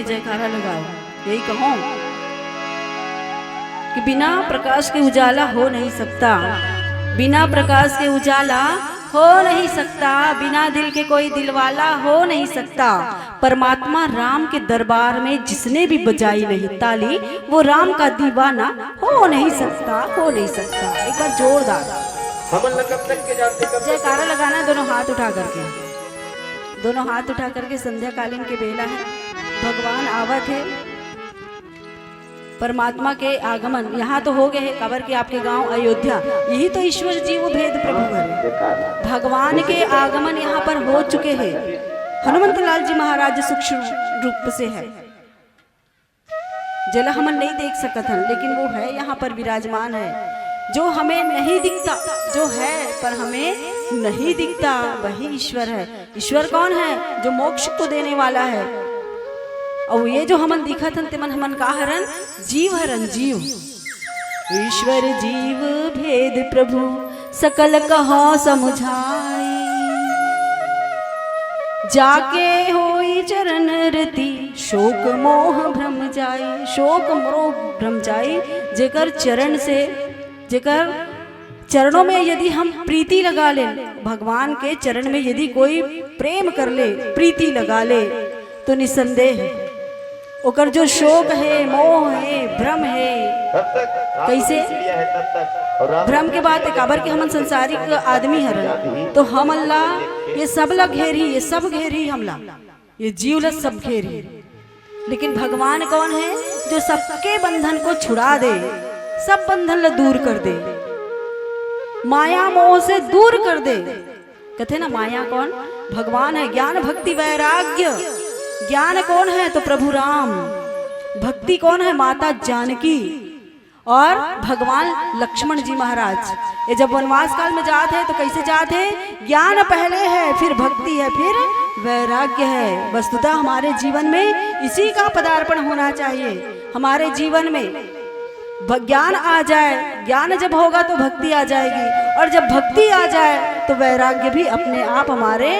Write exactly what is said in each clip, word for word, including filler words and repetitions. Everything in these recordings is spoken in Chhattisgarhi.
जयकारा लगाओ, यही कहो कि बिना प्रकाश के उजाला हो नहीं सकता, बिना प्रकाश के उजाला हो नहीं सकता, बिना दिल के कोई दिलवाला हो नहीं सकता। परमात्मा राम के दरबार में जिसने भी बजाई नहीं ताली, वो राम का दीवाना हो नहीं सकता, हो नहीं सकता। एक बार जोरदार हमन ल कब तक के जानते, कब तक जयकारा लगाना, दोनों हाथ उठा करके, दोनों हाथ उठा करके। संध्याकालीन के बेला है, भगवान आवत है। परमात्मा के आगमन यहाँ तो हो गए है, काबर के आपके गांव अयोध्या, यही तो ईश्वर जीव भेद प्रभु है। भगवान के आगमन यहाँ पर हो चुके हैं। हनुमंत लाल जी महाराज सूक्ष्म रूप से है, जेला हमन नहीं देख सकत हन, लेकिन वो है, यहाँ पर विराजमान है। जो हमें नहीं दिखता, जो है पर हमें नहीं दिखता, वही ईश्वर है। ईश्वर कौन है? जो मोक्ष को देने वाला है। और ये जो हमन दिखत हन, तेमन हमन का हरन? जीव हरन, जीव। ईश्वर जीव भेद प्रभु सकल कहा समझाई, जाके होई चरण रति शोक मोह भ्रम जाई। शोक मोह भ्रम जाई, जेकर चरण से, जेकर चरणों में यदि हम प्रीति लगा ले, भगवान के चरण में यदि कोई प्रेम कर ले, प्रीति लगा ले, तो निसंदेह ओकर जो शोक है, मोह है, भ्रम है, तब तक राम कैसे? की चिड़िया है, तब तक। और राम भ्रम के बात है, काबर के हमन संसारिक आदमी हरन, तो हमन ला ये सब ला घेरी, ये सब घेरी हमला, ये जीव ला सब घेरी। लेकिन भगवान कौन है? जो सबके बंधन को छुड़ा दे, सब बंधन ला दूर कर दे, माया मोह से दूर कर दे। कथे ना, माया कौन? भगवान है। ज्ञान भक्ति वैराग्य। ज्ञान कौन है? तो प्रभु राम। भक्ति कौन है? माता जानकी और भगवान लक्ष्मण जी महाराज। ये जब वनवास काल में जात है तो कैसे जात है? ज्ञान पहले है, फिर भक्ति है, फिर वैराग्य है। वस्तुतः हमारे जीवन में इसी का पदार्पण होना चाहिए। हमारे जीवन में भ-, ज्ञान आ जाए, ज्ञान जब होगा तो भक्ति आ जाएगी, और जब भक्ति आ जाए तो वैराग्य भी अपने आप हमारे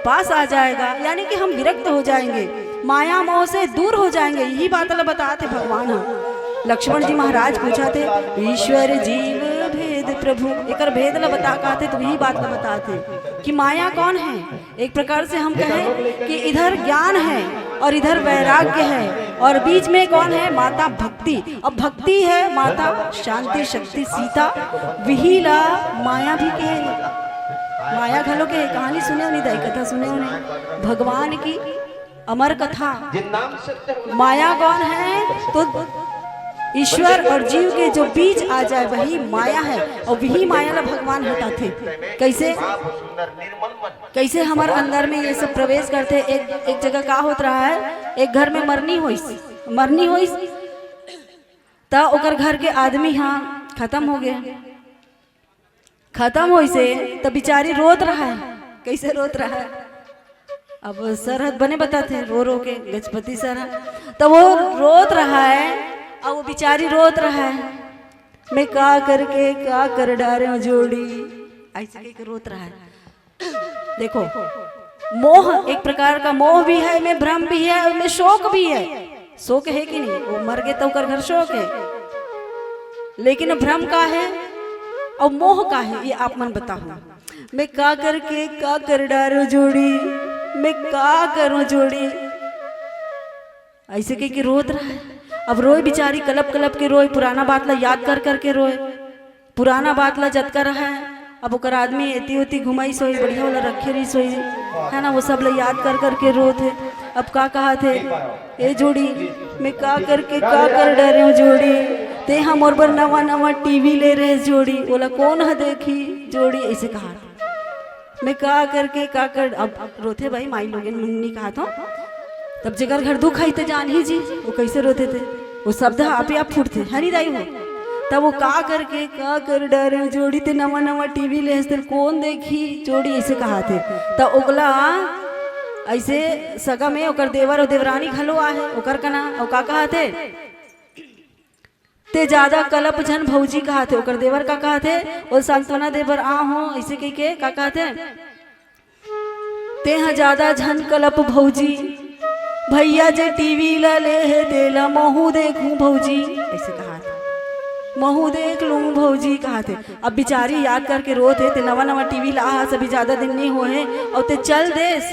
पास आ जाएगा, यानी कि हम विरक्त हो जाएंगे, माया मोह से दूर हो जाएंगे। यही बात ला बताते भगवान ह। लक्ष्मण जी महाराज पूछा थे, ईश्वर जीव भेद प्रभु, एकर भेद ला बता कहते, तो यही बात ला बताते कि माया कौन है। एक प्रकार से हम कहें कि इधर ज्ञान है और इधर वैराग्य है, और बीच में कौन है? माता भक्ति। अब भक्ति है माता शांति शक्ति सीता, विही ला माया भी के, माया घलो के। कहानी सुने हो नहीं दाई, कथा सुने हो नहीं? भगवान की अमर कथा। माया कौन है? तो ईश्वर और जीव के जो बीच आ जाए, वही माया है, और वही माया ला भगवान हटाथे। कैसे? कैसे हमर अंदर में ये सब प्रवेश करथे? एक, एक जगह का होत रहा है, एक घर में मरनी होइस, मरनी होइस, त ओकर घर के आदमी हा खत्म हो गए। खत्म होइसे त बिचारी रोत रहा है। कैसे रोत रहा है? अब सर ह बने बताथे, रो रो के, गजपति सर ह। त वो रोत रहा है, अब वो बिचारी रोत रहा है, मैं का करके का कर डारे हूँ जोड़ी, ऐसे कह के रोत रहा है। देखो, मोह एक प्रकार का मोह भी है, में भ्रम भी है, में शोक भी है। शोक है कि नहीं? वो मर गए तो ओकर घर शोक है, लेकिन भ्रम का है और मोह का है, ये आप मन बताओ। मैं का करके का कर डारो जोड़ी, मैं का करूं जोड़ी, ऐसे कह के रोत रहा है। अब रोए बिचारी, कलप कलप के रोए, पुराना बात ला याद कर करके रोए। पुराना बात ला जतका रहा है, अब ओकर आदमी एती ओती घुमाइस होई, बढ़िया वाला रखे रहिस होई, है ना, वो सब ला याद कर करके रोत है। अब का कहा थे, ए जोड़ी, मैं का करके का कर डरे हूँ जोड़ी, ते हा मोर बर नवा नवा टीवी ले रहे जोड़ी, ओला कौन ह देखी जोड़ी, ऐसे कहा। मैं का करके का कर, अब रोथे भाई, माई लोगन मन नहीं कहा था। तब जेकर घर दुख आई ते जान ही जी, वो कैसे रोथे थे, वो शब्द आपे आप फूटथे, है नहीं दाई हो? तब वो का करके का कर डरे जोड़ी, ते नवा नवा टीवी ले हंसते, कौन देखी जोड़ी, ऐसे कहा थे। तब ओकला ऐसे सगा में ओकर देवर और देवरानी घलो आहे, ओकर कना, और का कहा थे? ते जादा कलप झन भौजी कहाथे, ओकर देवर का कहाथे, ओ सांत्वना दे बर आ हो, ऐसे कह के का कहाथे? ते ह जादा झन कलप भौजी, भैया जे टीवी ला ले हे, तेला महू देखूं भौजी, ऐसे कहाथे। महू देख लूं भौजी, कहाथे। अब बिचारी याद करके रोत हे, ते नवा नवा टीवी ला आहा, सभी ज्यादा दिन नहीं होए हे, अउ ते चल देस,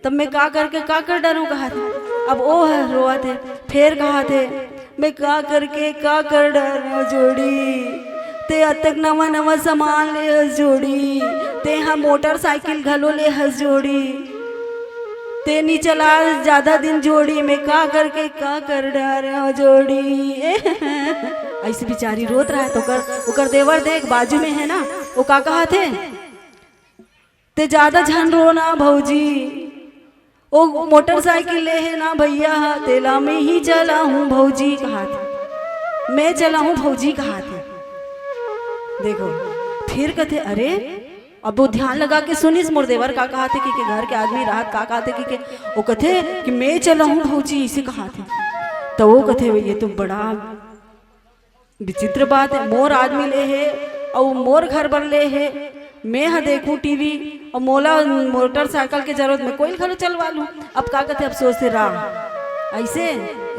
तब मैं का करके का कर डरूं, कहाथे। अब ओ ह रोवत हे, फेर कहाथे, मैं का करके का कर डरूं जोड़ी, ते अतक नवा नवा सामान ले हस जोड़ी, ते हा मोटरसाइकिल घलो ले हस जोड़ी, ते नी चला ज्यादा दिन जोड़ी, मैं का करके का कर डरूं जोड़ी। ऐसे बिचारी रोत रहा, तो ओकर, ओकर देवर देख बाजू में है ना, वो का कहाथे, ते ज्यादा झन रो ना भौजी, ओ मोटरसाइकिल ले हे ना भैया हा, तेला मैं ही चलाहूं भौजी, कहाथे, मैं चलाहूं भौजी, कहाथे। देखो, फिर कथे, अरे, अब वो ध्यान लगा के सुनिस मोर देवर का कहाथे कि, कि घर के आदमी राहत का कहाथे कि, कि वो कथे कि मैं चलाहूं भौजी, इसे कहाथे। तो वो कथे, ये तो बड़ा विचित्र बात है, मोर आदमी ले हे अउ मोर घर बर ले हे, मैं ह देखूं टीवी अउ मोला मोटरसाइकिल के जरूरत, मैं कोई घलो चलवा लूं। अब का कथे, अफसोस से राह ऐसे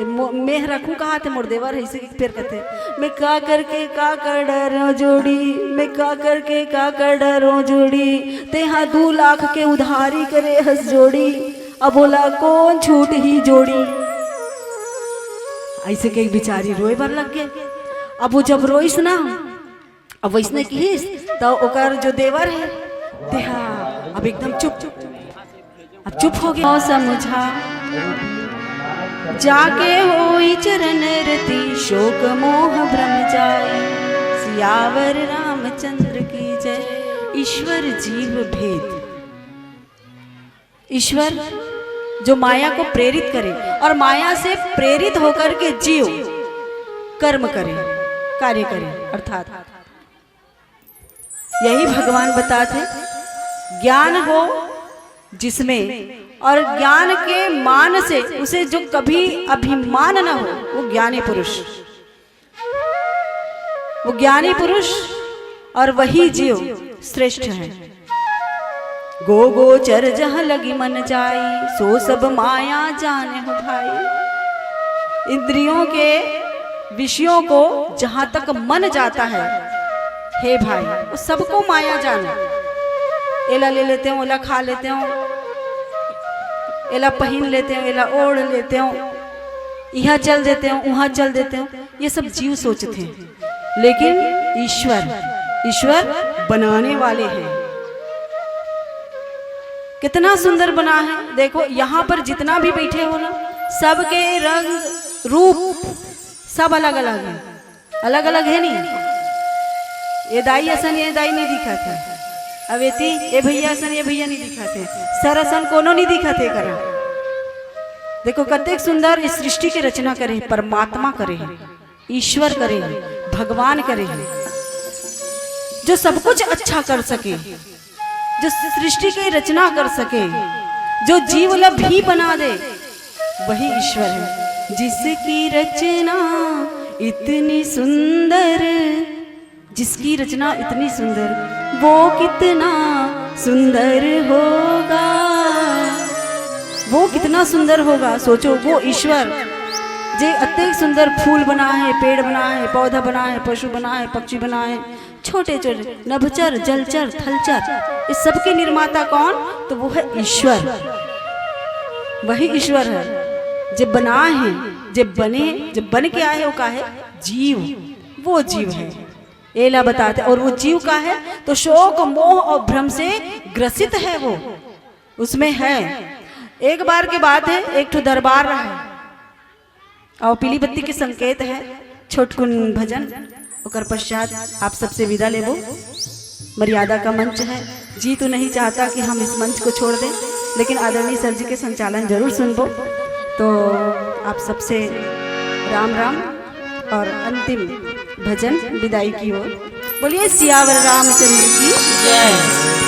मो-, मैं ह रखूं, कहाथे मोर देवर है, इसे फिर कथे, मैं का करके का कर डरूं जोड़ी, मैं का करके का कर डरूं जोड़ी, तेहा दू लाख के उधारी करे हस जोड़ी, अब ओला कोन छूट ही जोड़ी। ऐसे के बिचारी रोए बर लग गे। अब वो जब रोइस ना, अब वैसने किहिस, त ओकर जो देवर हे, तेहा अब एकदम चुप, अब चुप हो गया। समझा जाके होई चरण रति, शोक मोह भ्रम जाए। सियावर रामचंद्र की जय। ईश्वर जीव भेद। ईश्वर जो माया को प्रेरित करे और माया से प्रेरित होकर के जीव कर्म करे, कार्य करे, अर्थात यही भगवान बताथे, ज्ञान हो जिसमें और ज्ञान के मान से उसे जो कभी अभिमान न हो, वो ज्ञानी पुरुष। वो ज्ञानी पुरुष और वही जीव श्रेष्ठ है। गो गोचर जह लगी मन जाई, सो सब माया जाने हो भाई। इंद्रियों के विषयों को जहां तक मन जाता है, हे भाई, वो सबको माया जाने। एला ले लेते हो, ओला खा लेते हो, एला पहिन लेते हो, एला ओढ़ लेते हो, यहाँ चल देते हो, वहां चल देते हो, ये सब जीव सोचते हैं। लेकिन ईश्वर, ईश्वर बनाने वाले हैं। कितना सुंदर बना है। देखो, यहाँ पर जितना भी बैठे हो ना, सबके रंग रूप सब अलग अलग है, अलग अलग है नहीं। ये दाई असन ये दाई नहीं दिखत है, अब एती ये भैया असन ये भैया नहीं दिखत है, सर असन कोनो नहीं दिखत है करा। देखो, कतेक सुंदर इस सृष्टि के रचना करे, परमात्मा करे है, ईश्वर करे हे, भगवान करे हे, जो सब कुछ अच्छा कर सके, जो सृष्टि के रचना कर सके, जो जीव ला भी बना दे, वही ईश्वर है। जिसकी रचना इतनी सुंदर, जिसकी रचना इतनी सुंदर, वो कितना सुंदर होगा, वो कितना सुंदर होगा। सोचो, वो ईश्वर जे अतेक सुंदर फूल बना है, पेड़ बना है, पौधा बना है, पशु बना है, पक्षी बना है, छोटे छोटे नभचर, जलचर, थलचर, इस सब के निर्माता कौन? तो वो है ईश्वर। वही ईश्वर है जे बना है, जे बने, जे बन के आए है, वो का है? जीव। वो जीव है, एला बताथे। और वो जीव का है? तो शोक, मोह और भ्रम से ग्रसित है वो, उसमें है। एक बार के बात है, एक ठो दरबार रहा है और पीली बत्ती के संकेत है। छोटकुन भजन, ओकर पश्चात आप सबसे विदा लेबो। मर्यादा का मंच है, जी तो नहीं चाहता कि हम इस मंच को छोड़ दें, लेकिन आदरणीय सर जी के संचालन जरूर सुनबो। तो आप सबसे राम राम और अंतिम भजन विदाई की ओर। बोलिए सियावर रामचंद्र की जय।